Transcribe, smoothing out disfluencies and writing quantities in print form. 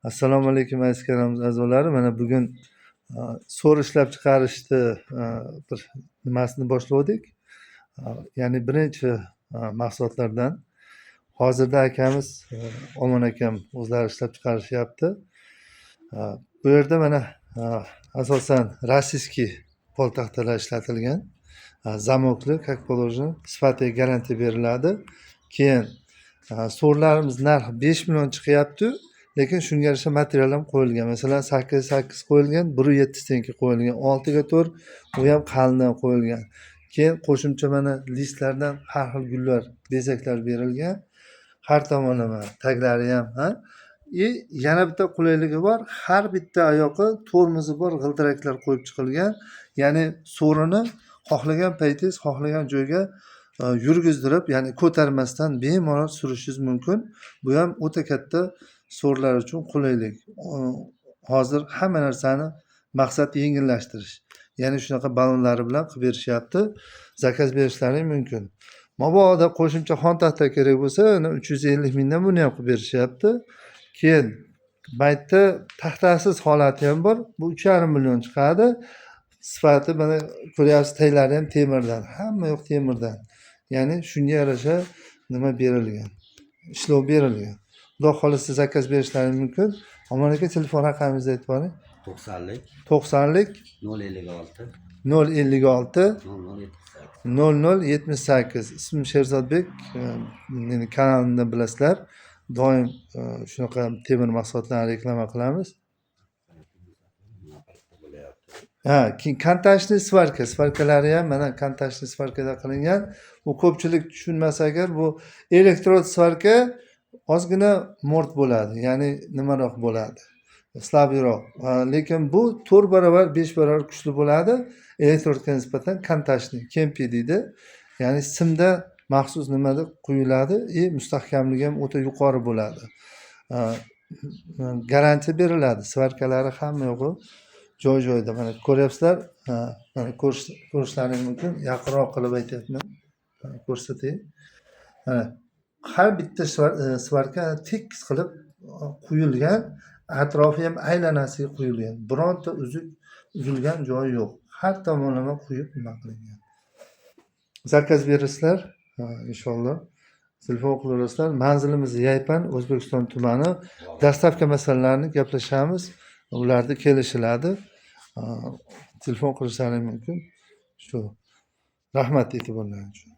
Assalomu alaykum, aziz kanalimiz a'zolari. Mana bugun so'r ishlab chiqarishni bir nimasini boshlovdik. Ya'ni birinchi mahsulotlardan. Hozirda akamiz Omon akam o'zlari ishlab chiqarishyapti. Bu yerda mana asosan российский poltaxtalar ishlatilgan. Замок li, как положено, sifatiga garantiya beriladi. Keyin so'rlarimiz narxi 5 million chiqyapti, lekin shunga yarasha material ham qo'yilgan. Masalan, 8 8 qo'yilgan, 1,7 стенка qo'yilgan, 6ga 4, u ham qalindan qo'yilgan. Keyin qo'shimcha mana listlardan har xil gullar, bezaklar berilgan. Har tomonlama taglari ham, ha. И yana bitta qulayligi bor, har bitta oyoqqa tormozi bor g'ildiraklar qo'yib chiqilgan. Ya'ni so'rini xohlagan paytingiz, xohlagan joyga yurgizdirib, ya'ni ko'tarmasdan bemalol surishingiz mumkin. Bu ham o'ta katta so'rlar uchun qulaylik. Hozir hamma narsani maqsad yengillashtirish. Ya'ni shunaqa ballonlari bilan qilib berishyapti. Заказ berishlari mumkin. Mabodo qo'shimcha xontaxta kerak bo'lsa, uni 350 mingdan buni ham qilib berishyapti. Keyin mayda taxtasiz holati ham bor. Bu 3,5 million chiqadi. Sifati, mana, ko'ryapsiz, taglari ham temirdan, hamma yoq temirdan. Ya'ni shunga yarasha nima berilgan, ishlov berilgan. Xudo xohlasa, заказ berishlari mumkin. Omon aka, telefon raqamingizni aytib yuboring. 90lik 90lik 056 056 0078. 0078. Ismim Sherzodbek. Meni kanalimdan bilasizlar. Doim shunaqa temir mahsulotlarni reklama qilamiz. Bo'lyapti. Ha, keyin контачный сварка, сварка lari ham mana контачный сварка da qilingan. Bu ko'pchilik tushunmasa agar, bu электрод сварка ozgina mo'rt bo'ladi, ya'ni nimaroq bo'ladi, слабый roq. Lekin bu 4 barobar, 5 barobar kuchli bo'ladi elektrodga nisbatan. Контачный kempi deydi. Ya'ni simda maxsus nimada quyiladi и mustahkamligi ham o'ta yuqori bo'ladi. Garantiya beriladi. Сварка lari hamma yo'g'i joy joyida, mana, ko'ryapsizlar. Mana, ko'rishlaring mumkin. Yaqinroq qilib aytyapman. Mana, ko'rsatay. Mana, har bitta сварка tekis qilib quyilgan, atrofi ham aylanasiga quyilgan. Bironta uzuk uzilgan joyi yo'q. Har tomonlama quyib nima qilingan. Заказ berasizlar, inshaalloh. Telefon qilaverasizlar. Manzilimiz Yaypan, O'zbekiston tumani. Доставка masalalarini gaplashamiz. Ularda kelishiladi. Telefon qilishlari mumkin. Shu. Rahmat e'tiborlaring uchun.